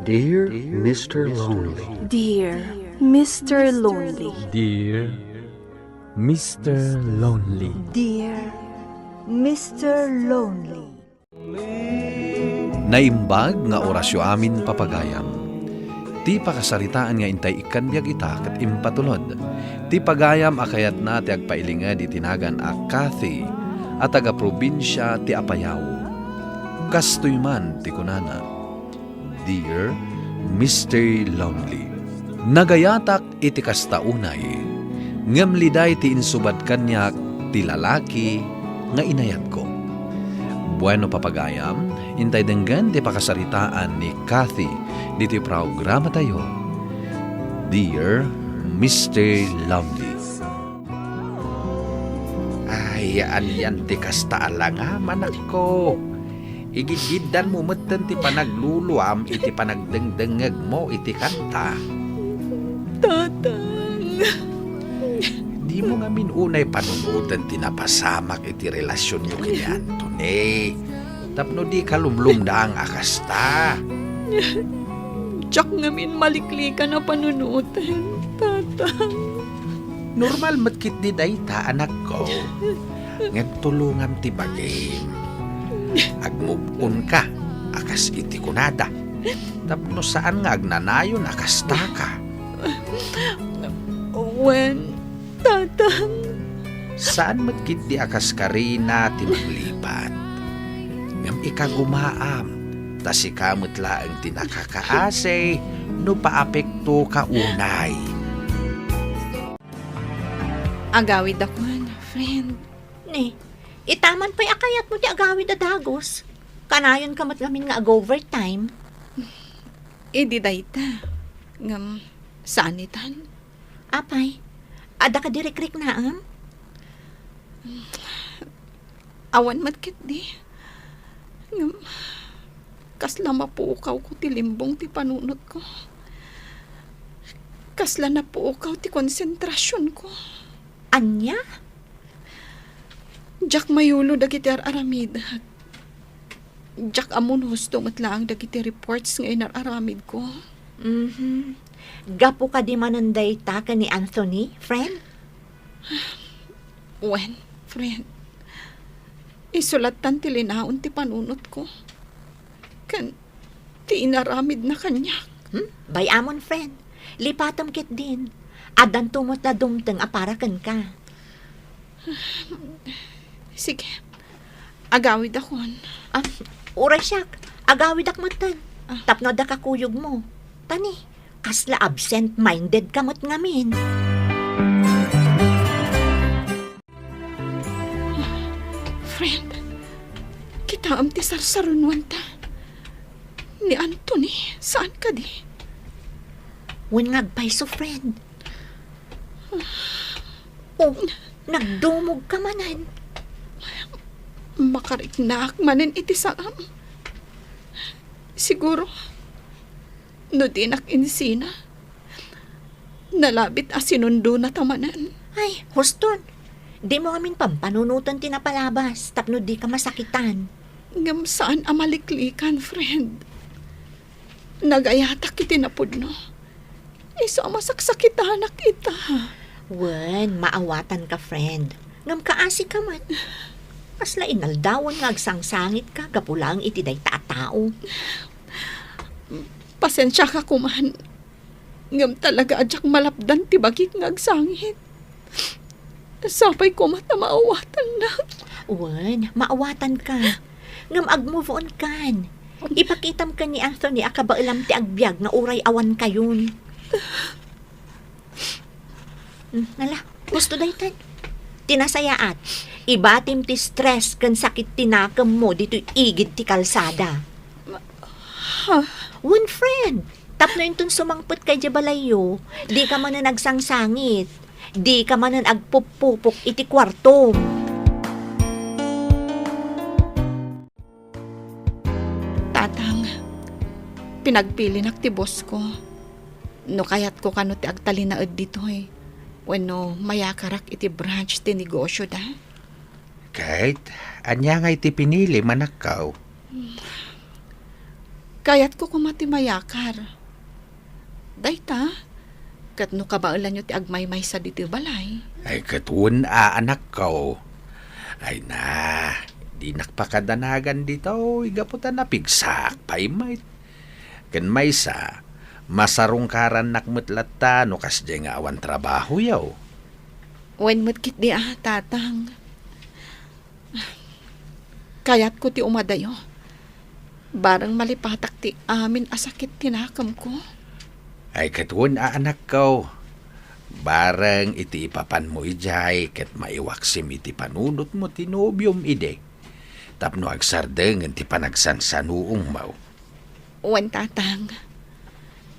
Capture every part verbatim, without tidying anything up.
Dear Mister Lonely. Dear Mister Lonely. Dear Mister Lonely. Dear Mister Lonely. Naimbag nga orasyo amin, papagayam. Ti pakasaritaan nga intay ikkan biag ita ket impatulod. Ti pagayam a kayatna ti agpailinged iti nagan a Kathy a taga-probinsia ti Apayao. Kastoy man ti kunana, "Dear Mister Lonely, nagayatak iti kasta unay, ngem liday ti insubad kaniak ti lalaki nga inayatko." Bueno, papagayam, intay denggen ti pakasaritaan ni Kathy ditoy programatayo, Dear Mister Lonely. Ay, anian ti kasta a langam, anakko? Igidgiddanmo metten ti panagluluam iti panagdengdengngegmo iti kanta. Tatang. Dimo ngamin unay panunoten ti napasamak iti relasionyo ken ni Anthony. Tapno dika lumlumdang a kasta. Diak ngamin maliklikan a panunoten, Tatang. Normal met ketdi dayta, anakko. Ngem tulongam ti bagim. Agmove on ka, a kas iti kunada. Tapno saan nga agnanayon a kastaka. Wen, Tatang. Saan met ketdi a kas Karina ti manglipat. Ngem ikagumaam, ta sika met laeng ti nakakaasi no paapektoka unay. Agawidakon, friend. Ni, ita man pay a kayatmo ti agawid a dagus. Kanayonka met ngamin nga ag-overtime. Idi dayta, ngem saan itan? Apay, adda kadi rikriknaem? Awan met ketdi. Ngem, kasla mapuokawko ti limbong ti panunotko. Kasla napuokaw ti konsentrasionko. Ania? Diak mayulo dagiti ar-aramidek. Diak ammo no husto met laeng dagiti reports nga inar-aramidko. Mhm. Gapu kadi manen dayta ken ni Anthony, friend? Wen, friend. Isu lattan ti linaon ti panunotko. Ken ti inaramidna kaniak. Hmm? Bay-amon, friend. Lipatem ketdin. Addanto met la dumteng a para kenka. Sige. Agawidakon. Ah, uray siak. Agawidak metten. Ah. Tapno adda kakuyogmo. Ta ni, kasla absent-mindedka met ngamin. Friend, kitaem ti sarsarunoanta. Ni Anthony, saan kadi? Wen nga agpayso, friend. Oh, nagdumogka manen. Makariknaak manen iti saem. Siguro, no dinak insina, nalabit a sinundonata manen. Ay, huston. Dimo ngamin pampanunoten ti napalabas tapno dika masakitan. Ngem saan a maliklikan, friend. Nagayatak iti napudno. Isu a masaksakitanak ita. Wen, maawatanka, friend. Ngem kaasika met. Kasla inaldawen nga agsangsangitka gapu laeng iti dayta a tao. Pasensiaka koman. Ngem talaga a diak malapdan ti bagik nga agsangit. Sapay koma ta maawatannak. Wen, maawatanka. Ngem ag-move on kan. Ipakitam ken ni Anthony a kabaelam ti agbiag nga uray awankayon. Hmm, ala, husto daytan. Ti nasayaat, ibatim ti stress ken sakit ti nakemmo ditoy igid ti kalsada. Ha? Wen, friend, tapno inton sumangpetka idiay balayyo, dika manen agsangsangit, dika manen agpuppupok iti kuartom. Tatang, pinagpilinak ti bossko. No kayatko kano ti agtalinaed ditoy, wenno mayakarak iti branch ti negosioda. Ket, ania ngay ti pinilim, anakko? Kayatko koma ti mayakar. Dayta, ket no kabaelanyo ti agmaymaysa ditoy balay. Ay, ket wen a, anakko. Ay na, dinak pakadanagan ditoy gapu ta napigsaak pay met. Ken maysa, masarungkarannak met latta no kasdiay nga awan trabahoyo. Wen met ketdi a, Tatang. Kayatko ti umadayo. Bareng malipatak ti amin a sakit ti nakemko. Ay, ket wen a, anakko. Bareng iti ipapanmo idiay ket maiwaksim iti panunotmo ti nobiom idi, tapno agsardengen ti panagsansanuongmo. Wen, Tatang.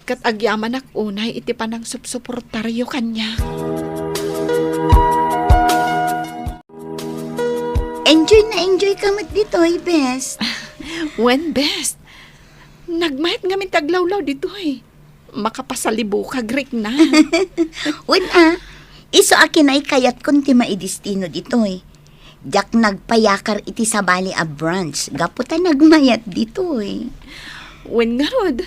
Ket agyamanak unay iti panangsupsuportaryo kaniak. Enjoy na enjoy ka met ditoy, Bes. Wen, Bes. Nagmayat ngamin ti aglawlaw ditoy. Makapasalibukag, Rikna. Wen a, isu a kinaykayatkon ti maidestino ditoy. Diak nagpayakar iti sabali a branch gapu ta nagmayat ditoy. Wen ngarud,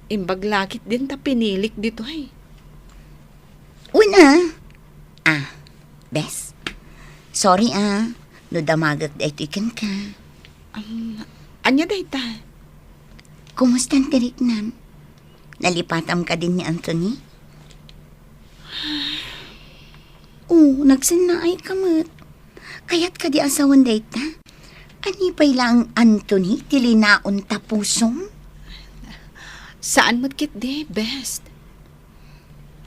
imbag la ketdin ta pinilik ditoy. Wen a. Ah, Bes. Sorry a, no damagek daytoy kenka. Um, ania dayta? Kumustan ti riknam? Nalipatam kadin ni Anthony? Oh, nagsennaay ka met. Kayat kadi a sawen dayta? Ania pay laeng, Anthony, ti linaon ta pusom? Saan met ketdi, Bes.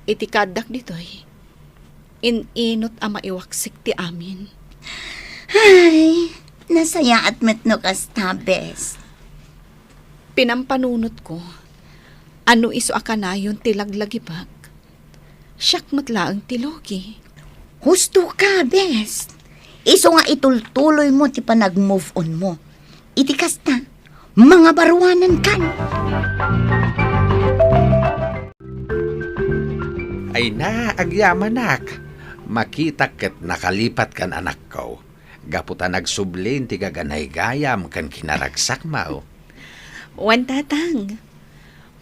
Iti kaaddak ditoy, in-inut a maiwaksik ti amin. Ay, nasayaat met no kasta, Bes. Pinampanunotko a no isu a kanayon ti laglagipek, siak met laeng ti lugi. Husto ka, Bes. Isu nga itultuloymo ti panag-move on mo. Iti kasta, mangabaruanankan. Ay na, agyamanak. Makitak ket nakalipatkan, anakko. Gapu ta nagsublin ti gaganaygayam ken kinaragsakmo. Wen, Tatang.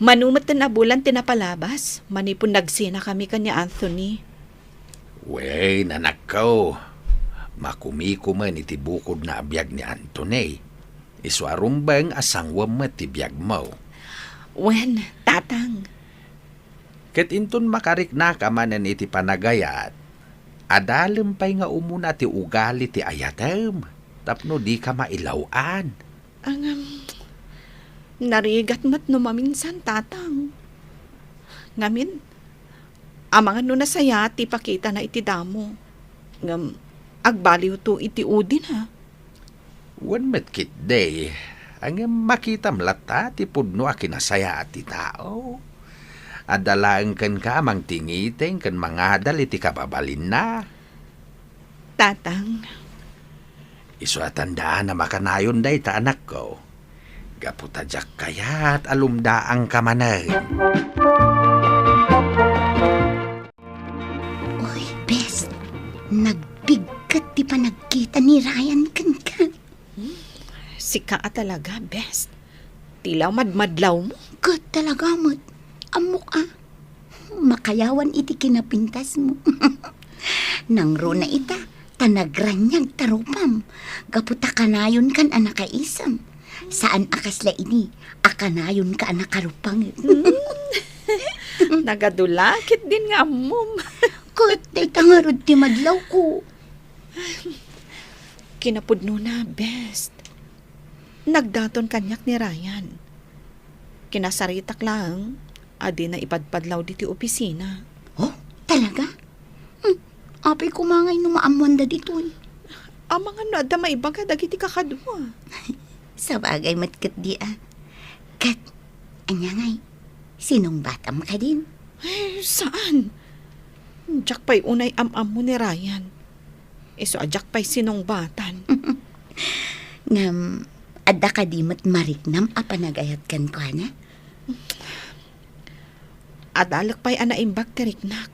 Mano met ten a bulan ti napalabas, manipun nagsinakami ken ni Anthony. Wen, anakko, makumiko met iti bukodna a biag ni Anthony. Isu a rumbeng a sanguem met ti biagmo. Wen, Tatang. Ket inton makariknaka manen iti panagayat, adalem pay nga umuna ti ugali ti ayatem tapno dika mailaw-an. Ngem, narigat met no maminsan, Tatang. Ngamin, amangan no nasayaat ti ipakitana iti damo. Ngem, agbaliwto iti udina. Wen met ketdi, ngem makitam latta ti pudno a kinasayaat ti tao. Adda laeng kenka a mangtingiteng ken mangadal iti kababalinna. Tatang. Isu a tandaan a makanayon dayta, anakko. Gapu ta diak kayat a lumdaangka manen. Oy, Bes, nagbigat ti panagkita ni Ryan kenka. Hmm, sika a talaga, Bes. Tila madmadlawmo. Ket talaga met. Ammok a. Makayawan iti kinapintasmo. Nangruna ita, ta nagraniag ta rupam. Gapu ta kanayonkan a nakaisem. Saan a kasla idi, a kanayonka a nakarupanget. Hmm. Nagadula ketdin nga ammom. Ket dayta ngarud ti madlawko. Kinapudnona, Bes. Nagdaton kaniak ni Ryan. Kinasaritak laeng a dina ipadpadlaw ditoy opisina. Oh, talaga? Hmm, apay koma ngay no maammoanda ditoy? Amangan no adda maibaga dagiti kakadua. Sabagay met ketdi a. Ket, ania ngay, sinungbatam kadin? Eh, saan? Diak pay unay am-ammo ni Ryan. Isu a diak pay sinungbatan. Ngem, adda kadi met mariknam a panagayat kenkuana? Adalek pay a naimbag ti riknak.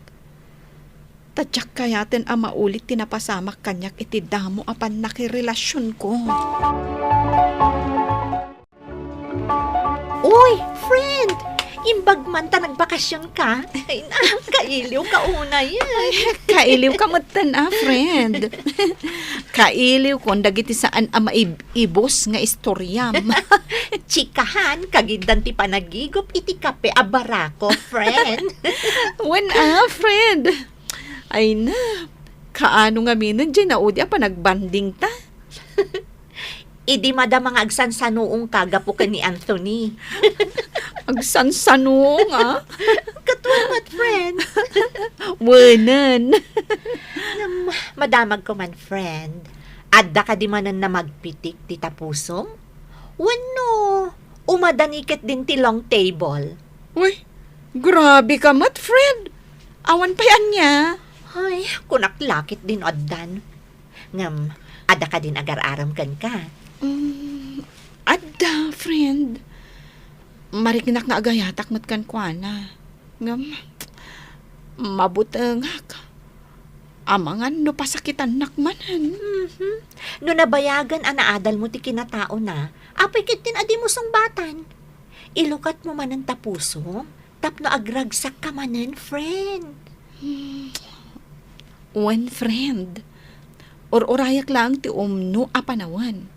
Ta diak kayaten a maulit ti napasamak kaniak iti damo a pannakirelasionko. Uy, friend! Imbag man ta nagbakasyon ka? Ay, na, kailiw ka unay. Ay, kailiw ka metten, ah, friend. Kailiw kon dagiti saan a maib-, ibus nga istoriam. Chikahan, kagiddan ti panagigup iti kape a barako, friend. Wen, ah, friend. Ay na, kaano ngaminen diay naudi a panagbanding ta? Idi madama nga agsansanuong ka gapu ken ni Anthony. Agsansanuong, ah? Katuan met, friend. Wenen. Ngem, madamagko man, friend. Adda kadi manen a magpitik ti tapusom? Wenno, umadani ketdin ti long table? Uy, grabe ka met, friend. Awan pay ania. Ay, kunak la ketdin addan. Ngem, adda kadin agar-arem kenka? Mm, adda, friend. Mariknak nga agayatak met kenkuana. Ngem, mabutengak. Amangan no pasakitannak manen. Mhm. No nabayagen a naadalmo ti kinataona, apay ketdin a dimo sungbatan? Ilukatmo manen tapusom tapno agragsakka manen, friend. Hmm. Wen, friend. Ur-urayak laeng ti umno a panawen.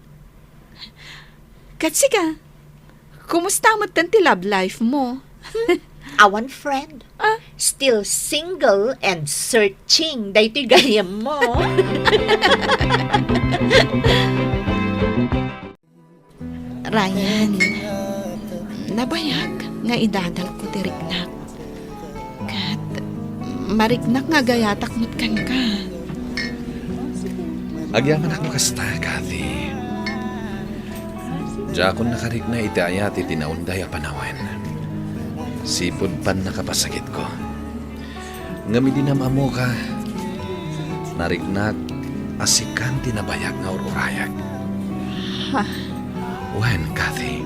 Ket sika, kumusta metten ti love life mo? Awan, friend. Ah? Still single and searching. Daytoy gayyemmo. Ryan, nabayag nga idadalko ti riknak. Ket mariknak nga agayatak met kenka. Agyamanak no kasta, Kathy. Diakon nakarikna iti ayat iti naunday a panawen. Sipud pannakapasakitko. Ngem idi nam-ammoka, nariknak a sikan ti nabayag nga ur-urayak. Ha? Wen, Kathy.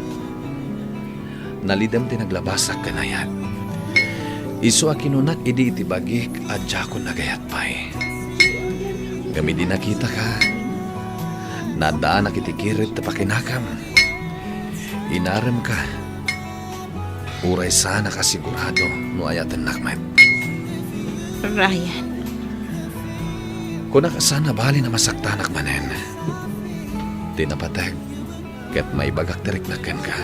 Nalidem ti naglabasak ken ayat. Isu a kinunak idi iti bagik a diakon nagayat pay. Ngem idi nakitaka, naddaanak iti kired ti pakinakam. Inaremka. Uray saanak a sigurado no ayatennak met. Ryan. Kunak a saan a bali a masaktanak manen. Ti napateg, ket maibagak ti riknak kenka.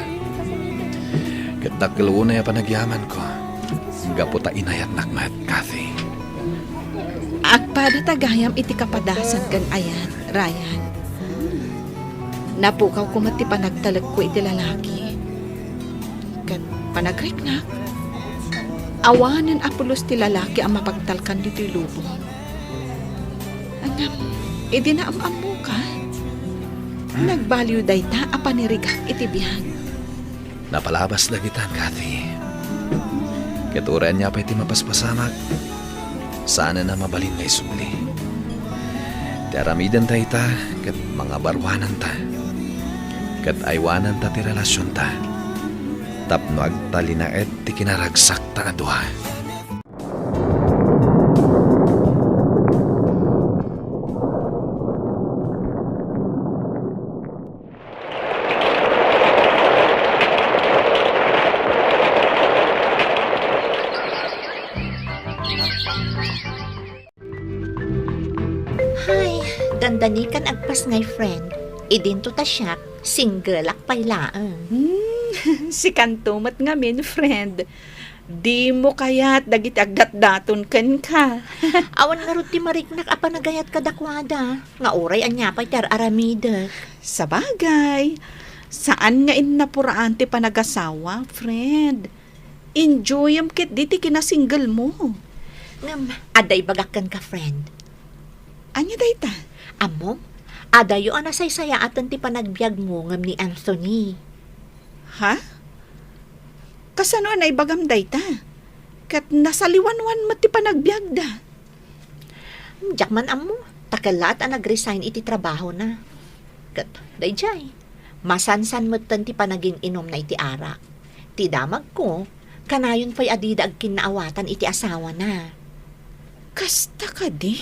Ket dakkel unay a panagyamanko, gapu ta inayatnak met, Kathy. Agpada ta gayam iti kapadasan ken ayat, Ryan. Napukawko met ti panagtalekko iti lalaki. Ket panagriknak, awanen a pulos ti lalaki a mapagtalkan ditoy lubong. Ngem, idi naam-ammoka, nagbaliw dayta a panirigak iti biag. Napalabas dagitan, Kathy. Ket uray ania pay ti mapaspasamak, saanen a mabalin nga isubli. Ti aramidenta ita ket mangabaruananta. Ket aywananta ti relasionta tapno agtalinaed ti kinaragsakta a dua. Hay, dandani kan agpasngay, friend. Idinto ta siak, singgelak pay laeng. Hmm, sikanto met ngamin, friend. Dimo kayat dagiti agdatdaton kenka. Awan ngarud ti mariknak a panagayat kadakuada, nga uray ania pay ti ar-aramidek. Sabagay, saan nga innapuraan ti panagasawa, friend. Enjoyem ketdi ti kinasinggelmo. Ngem, adda ibagak kenka, friend. Ania dayta? Ammom, adayo a nasaysayaaten ti panagbiagmo ngem ni Anthony. Ha? Kasano a naibagam dayta? Ket nasaliwanwan met ti panagbiagda. Diak man ammo, ta kellaat a nag-resign iti trabahona. Ket daydiay, masansan metten ti panagin-inumna iti arak. Ti damagko, kanayon pay a dida agkinnaawatan iti asawana. Kasta kadi?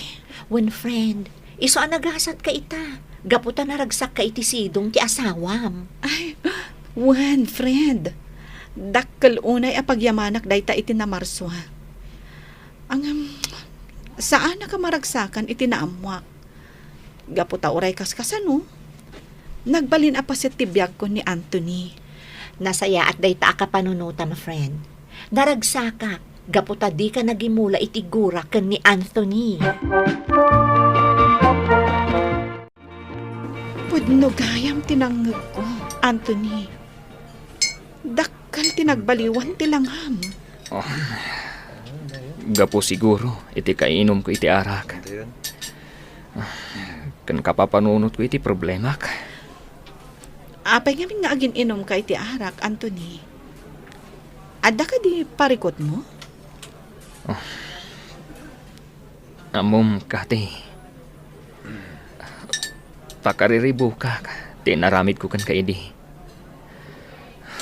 Wen, friend, isu a nagasatka ita, gapu ta naragsakka iti sidong ti asawam. Ay, wen, friend. Dakkel unay a pagyamanak dayta iti namarsua. Ngem, saanak a maragsakan iti naammoak. Gapu ta uray kaskasano, nagbalin a paset ti biagko ni Anthony. Nasayaat dayta a kapanunotam, friend. Naragsakak, gapu ta dika nagimula iti gurak ken ni Anthony. Pudno gayam ti nangngegko, Anthony. Dakkel ti nagbaliwan ti langam. Oh. Gapu siguro iti kaiinumko iti arak. Ken kapapanunotko iti problemak. Apay ngamin nga agin-inumka iti arak, Anthony? Adda kadi parikutmo? Oh. Ammom, Kati, pakariribukak ti inaramidko kenka idi.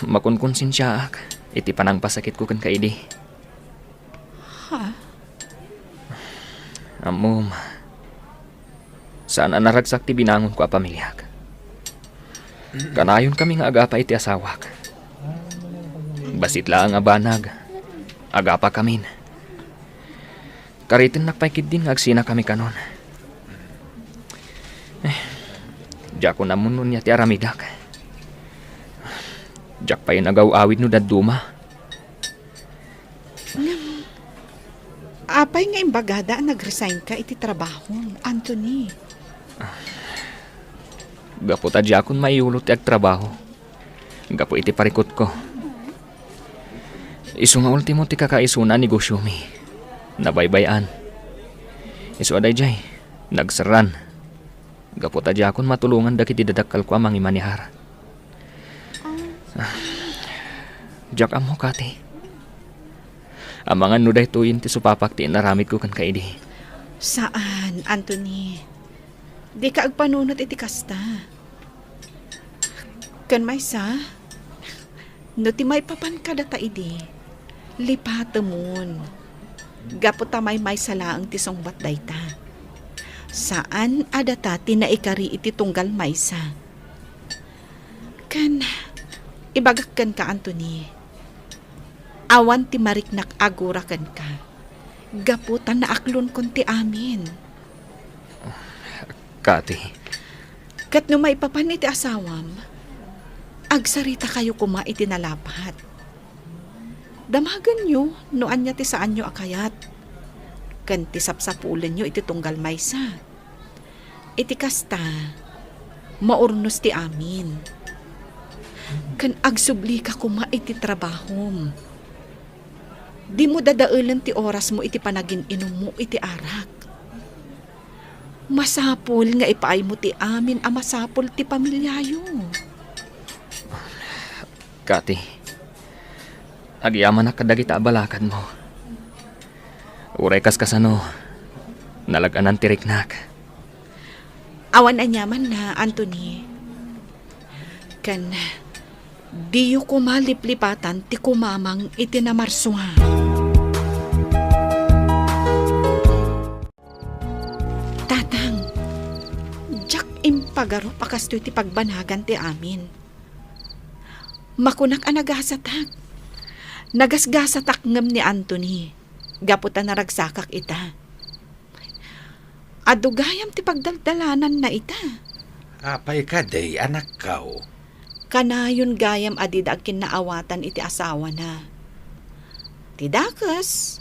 Makunkonsensiaak iti panangpasakitko kenka idi. Ha? Ammom, saan a naragsak ti binangonko a pamiliak. Kanayonkami nga agapa iti asawak. Bassit laeng a banag, agapakamin. Karitennak pay ketdin nga agsinakami kanon. Eh, diakon ammo no ania ti aramidak. Diak pay nagaw-awid no dadduma. Ngem, apay nga imbagada a nag-resignka iti trabahom, Anthony? Gapu ta diakon maiyulo ti agtrabaho gapu iti parikutko. Isu nga ultimo ti kakaisuna a negosyomi. Nabaybay-an. Isu a daydiay, nagserran. Gapu ta diakon matulongan dagiti dadakkelko a mangimanehar. Ah, diak ammo, Kati. Amangan no daytoyen ti supapak ti inaramidko kenka idi. Saan, Anthony. Dika agpanunot iti kasta. Ken maysa, no ti maipapan kadata idi, lipatemon. Gapu ta maymaysa laeng ti sungbat dayta. Saan a data ti naikari iti tunggal maysa. Ken, ibagak kenka, Anthony, awan ti mariknak a gura kenka, gapu ta naaklonkon ti amin. Kati. Ket no maipapan iti asawam, agsaritakayo koma iti nalapat. Damagenyo no ania ti saanyo a kayat, ken ti sapsapulenyo iti tunggal maysa. Iti kasta, maurnos ti amin. Ken agsublika koma iti trabahom. Dimo dadaelen ti orasmo iti panagin-inummo iti arak. Masapul nga ipaaymo ti amin a masapul ti pamiliayo. Kati, agyamanak kadagita a balakadmo. Uray kaskasano, nalag-anan ti riknak. Awan aniamanna, Anthony. Ken, diyo koma liplipatan ti kumamang iti namarsua. Tatang, diak impagarup a kastoy ti pagbanagan ti amin. Makunak a nagasatak. Nagasgasatak ngem ni Anthony, gapu ta naragsakak ita. Adu gayam ti pagdaldalananna ita. Apay kadi, anakko? Kanayon gayam a dida agkinnaawatan iti asawana. Ti dakes,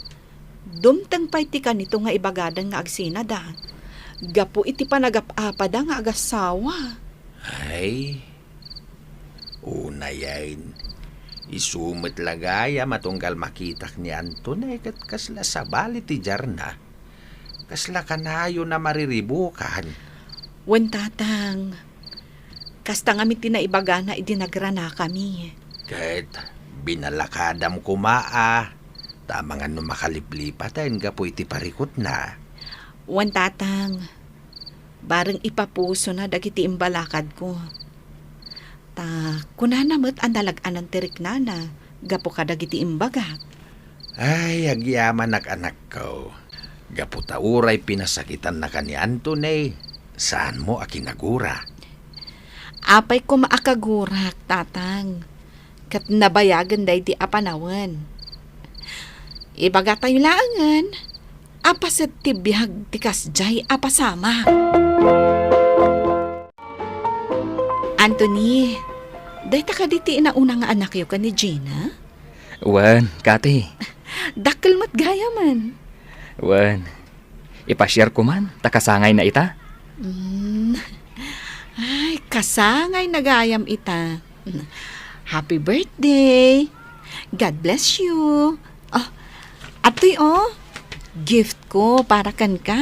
dumteng pay ti kanito nga ibagadan nga agsinada, gapu iti panagap-apada nga agasawa. Ay, unayen, isu met la gayam a tunggal makitak ni Anthony ket kasla sabali ti diarna. Kasla kanayon a mariribukan. Wen, Tatang, kasta ngamin ti naibagana idi nagranakami. Ket binalakadam koma a, ta amangan no makaliplipaten gapu iti parikutna. Wen, Tatang, bareng ipapusona dagiti imbalakadko. Ta kunana met a nalag-anan ti riknana gapu kadagiti imbagak. Ay, agyamanak, anakko. Gapu ta uray pinasakitannaka ni Anthony, saanmo a kinagura. Apay koma a kagurak, Tatang. ket nabayagen daydi a panawen. Ibagatayo laengen a paset ti biag ti kasdiay a pasamak. Anthony, dayta kadi ti inauna nga anakyo ken ni Gina? Wen, Kati. Dakkel met gayamen. Wen, ipasiarko man, ta kasangayna ita. Mm. Ay, kasangayna gayam ita. Happy birthday! God bless you! Oh, atoy, oh. Gift ko para kenka.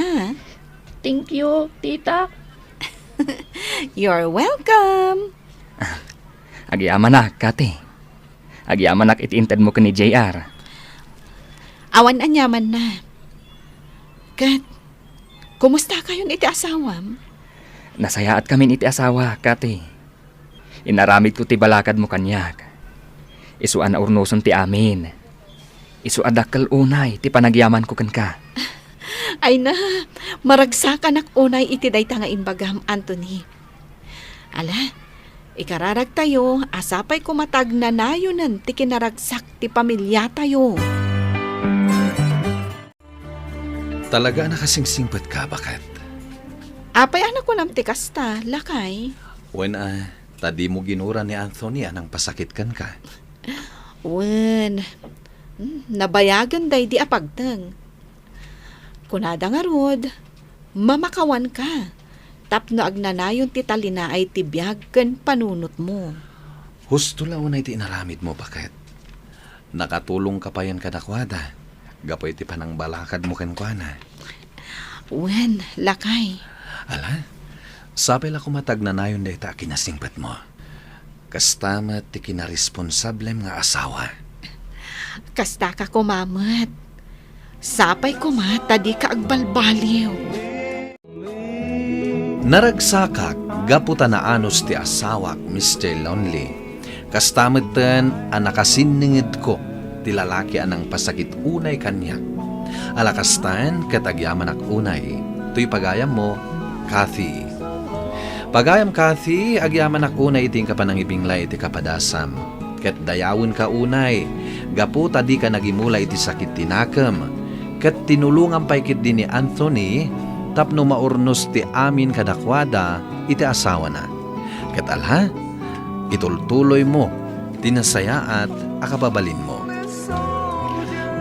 Thank you, tita. You're welcome! Agyamanak, Kati. Agyamanak iti intedmo ken ni J R. Awan aniamanna. Ket, kumustakayon iti asawam? Nasayaatkamin iti asawa, Kati. Inaramidko ti balakadmo kaniak. Isu a naurnoson ti amin. Isu a dakkel unay ti panagyamanko kenka. Ay na, maragsakanak unay iti dayta nga imbagam, Anthony. Ala, ikararagtayo a sapay koma ta agnanayonen ti kinaragsak ti pamiliatayo. Talaga a nakasingsingpetka, baket. Apay a nakunam ti kasta, lakay? Wen a, ta dimo ginura ni Anthony a nangpasakit kenka. Wen, hmm, nabayagen daydi a pagteng. Kunada ngarud, mamakawanka tapno agnanayon ti talinaay ti biag ken panunotmo. Husto la unay ti inaramidmo, baket. Nakatulongka payen kadakuada gapu iti panangbalakadmo kenkuana. Wen, lakay. Ala, sapay la koma ta agnanayon dayta a kinasingpetmo. Kasta met ti kinaresponsablem nga asawa. Kastaka koma met. Sapay koma ta dika agbalbaliw. Naragsakak gapu ta naanus ti asawak, Mister Lonely. Kasta metten a nakasinningedko ti lalaki a nangpasakit unay kaniak. Ala kastaen ket agyamanak unay. Toy pagayammo, Kathy. Pagayam Kathy, agyamanak unay iti inka panangibinglay iti kapadasam. Ket dayawenka unay, gapu ta dika nagimula iti sakit ti nakem, ket tinulongam pay ketdi ni Anthony tapno maurnos ti amin kadakuada iti asawana. Ket ala, itultuloymo ti nasayaat a kababalinmo.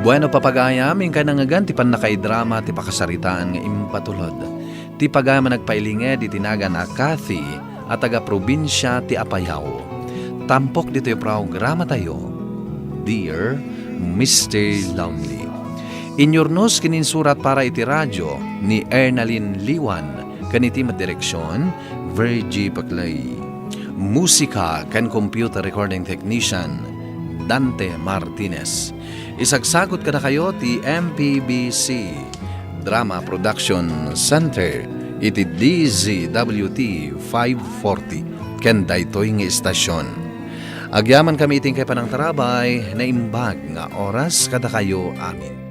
Bueno, papagayam, inka nangngegan ti pannakaidrama ti pakasaritaan nga impatulod. Ti pagayam a nagpailinged iti nagan a Kathy a taga-probinsia ti Apayao. Tampok ditoy programatayo, Dear Mister Lonely. Inyurnos ken insurat para iti radio ni Ernalyn Liwan ken iti met direksion, Virgie Paclay. Musika ken computer recording technician, Dante Martinez. Isagsagut kadakayo ti M P B C Drama Production Center iti D Z W T five forty ken daytoy nga istasion. Agyamankami iti inkay panangtarabay, naimbag nga oras kadakayo amin.